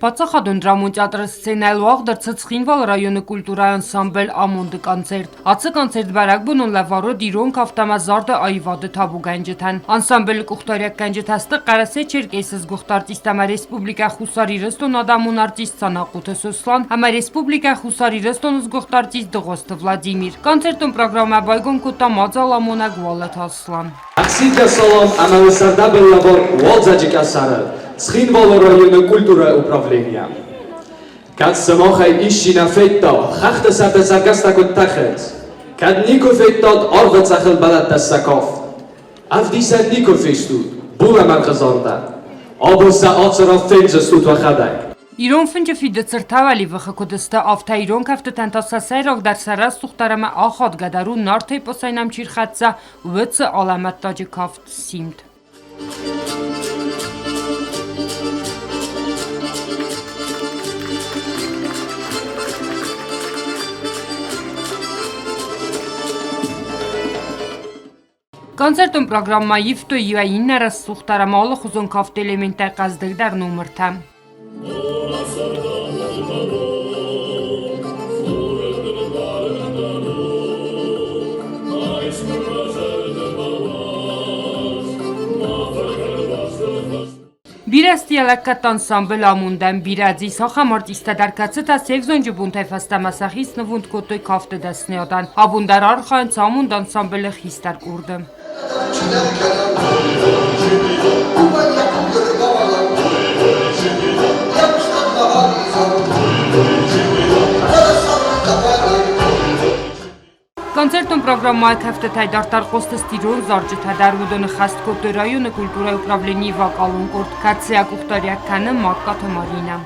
Паддзахадон драмон театры сценӕйыл уагъд ӕрцыд Цхинвалы районы культурӕйы ансамбль «Амонд-ы концерт». Ацы концерт бӕрӕгбонон лӕвар уыд ирон кафт ӕмӕ зарды аивады табугӕнджытӕн. Ансамблы къухдариуӕггӕнджытӕ сты Хъӕрӕсе-Черкесы сгуыхт артист ӕмӕ Республикӕ Хуссар Ирыстоны адӕмон артист Санахъоты Сослан ӕмӕ Республикӕ Хуссар Ирыстоны сгуыхт артист Дыгъуызты Владимир. Концертон программӕ байгом кодта мадзаламонӕг Уалыты Аслан. Ӕхсидгӕ салам ӕмӕ уӕ зӕрдӕбын лӕвар уалдзӕджы къӕсӕры Цхинвалы районы культурӕйы управленийӕ. Кӕд сымахӕй исчи нӕ федта, хӕхты сӕрты цӕргӕстӕ куыд тӕхынц, кӕд никуы федтат арвы цъӕхыл бӕлӕттӕ сӕ кафт, ӕвдисӕн никуы фестут булӕмӕргъы зардӕн, абон сӕ ацырагъ фендзыстут уӕхӕдӕг. Ирон фынджы фидыц ӕртӕ уӕливыхы куыд сты, афтӕ ирон кӕфтытӕн та сӕ сӕйрагдӕр сӕ рӕсугъддӕр ӕмӕ ахадгӕдӕр у Нарты эпосӕй нӕм чи рхӕццӕ, уыцы алӕмӕттаджы кафт Симд. Концертон программӕ ивтой иуӕй иннӕ рӕсугъддӕр ӕмӕ алыхуызон кафты элементтӕй хъӕздыгдӕр номыртӕ. Бирӕ сты йӕ лӕггӕдты ансамбль амондӕн, бирӕ дзы ис ахӕм артисттӕ дӕр, кӕцытӕ се взонджы бонтӕй фӕстӕмӕ сӕхи снывонд кодтой кафты дӕсныйадӕн. Абон дӕр архайынц амонд ансамблы хистӕр къорды. Концертон программӕйы кӕфтытӕй дарддӕр хъуыстысты ирон зарджытӕ дӕр. Уыдоны хӕст кодтой районы культурӕйы управленийы вокалон къорд, кӕцыйӕ къухдариуӕг кӕны Магкаты Маринӕ.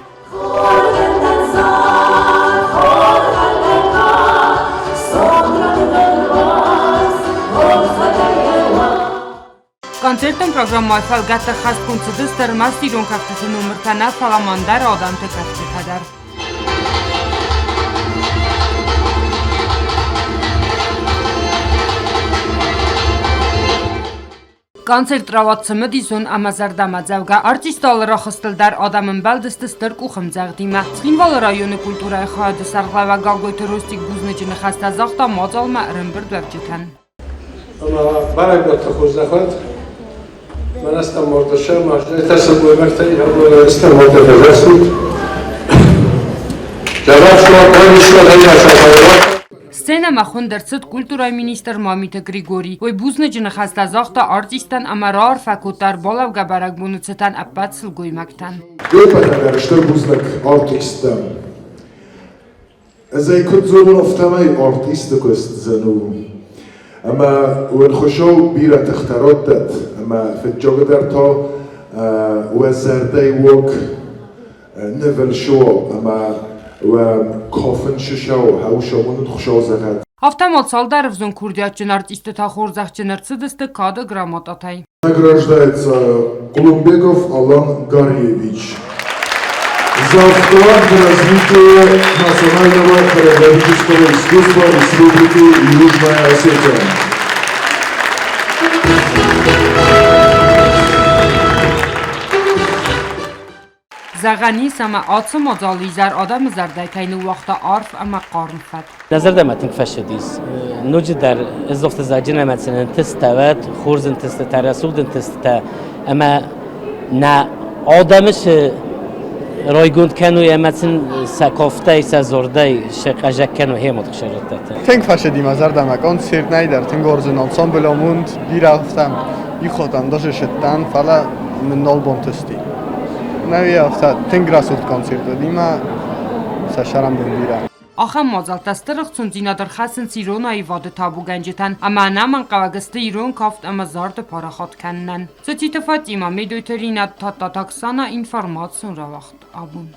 Концертон программӕйы фӕлгӕтты хӕстгонд цыдысты ӕрмӕст ирон кӕфтыты номыртӕ нӕ, фӕлӕ ма ӕндӕр адӕмты кӕфтытӕ дӕр. Концерт рауад цымыдисон ӕмӕ зӕрдӕмӕдзӕугӕ. Артисты алы рӕхыстыл дӕр адӕм ӕмбӕлдысты стыр къухӕмдзӕгъдимӕ. Цхинвалы районы культурӕйы хайады сӕргълӕууӕг Гаглойты Ростик бузныджы ныхӕстӕ загъта мадзалмӕ ӕрӕмбырдуӕвджытӕн. Ӕмӕ бӕрӕгбӕтты хорзӕхуат мӕнӕ стӕм мордӕсӕ мӕздӕйтӕ сылгоймӕгтӕй стӕм мордӕтӕ зӕрстут. Сценӕмӕ хуынд ӕрцыд культурӕйы министр Мамиты Григорий. Уый бузныджы ныхӕстӕ загъта артисттӕн ӕмӕ раарфӕ кодта ӕрбалӕугӕ бӕрӕгбоны цытӕн ӕппӕт сылгоймӕгтӕн. Еппӕтӕн стыр бузныг артисттӕн. Ӕз ӕй куыд зонын, афтӕмӕй артисты куыст зын у. Ӕмӕ уын Хуыцау бирӕ тыхтӕ раттӕд, ӕмӕ фыццагдӕр та уӕ зӕрдӕйы уаг нывыл суа ӕмӕ уӕ кафын сысау, хӕусамонын Хуыцау зӕгъӕд. Афтӕ ма цалдӕр ӕвзонг курдиатджын артисты та хорзӕхджын ӕрцыдысты кады грамотатӕй. Награждается Кулумбегов Алан Гарьевич за вклад в развитие национального хореографического искусства Республики Южная Осетия. Зӕгъӕн ис, ӕмӕ ацы мадзал изӕр адӕмы зӕрдӕ кӕй ныууагъта арф ӕмӕ хъарм фӕд. Нӕ зӕрдӕмӕ тынг фӕцыдис. Ноджыдӕр ыздохты заджын ӕмӕ сын ӕнтыстӕ хорз ӕнтыстытӕ, рӕсугъд ӕнтыстытӕ ӕмӕ нӕ адӕмы цы райгонд кӕной ӕмӕ сын сӕ кафтӕй, сӕ дзурдӕй сӕ хъазӕг кӕной хемот хсӕрӕттӕ. Тынг фӕцыди мӕ зӕрдӕмӕ концерт нӕй дӕр тынг орзын ансамбль амонд бирӕ афтӕ ихотӕм даже сыдтӕн, фӕлӕ мын нал бантысти. Нӕ афтӕ тынг рӕсугъд концерт уыди мӕ сӕ сӕрӕнбон бирӕ. Ахӕм мадзӕлттӕ стыр ӕхцондзинад ӕрхӕссынц ирон аивады табугӕнджытӕн ӕмӕ ӕнӕмӕнгхъӕуӕг сты ирон кафт ӕмӕ зарды парахат кӕнынӕн. Цоциты Фатимӕ, Медойты Ринат, Тадтаты Оксана, информацион рауагъд абон.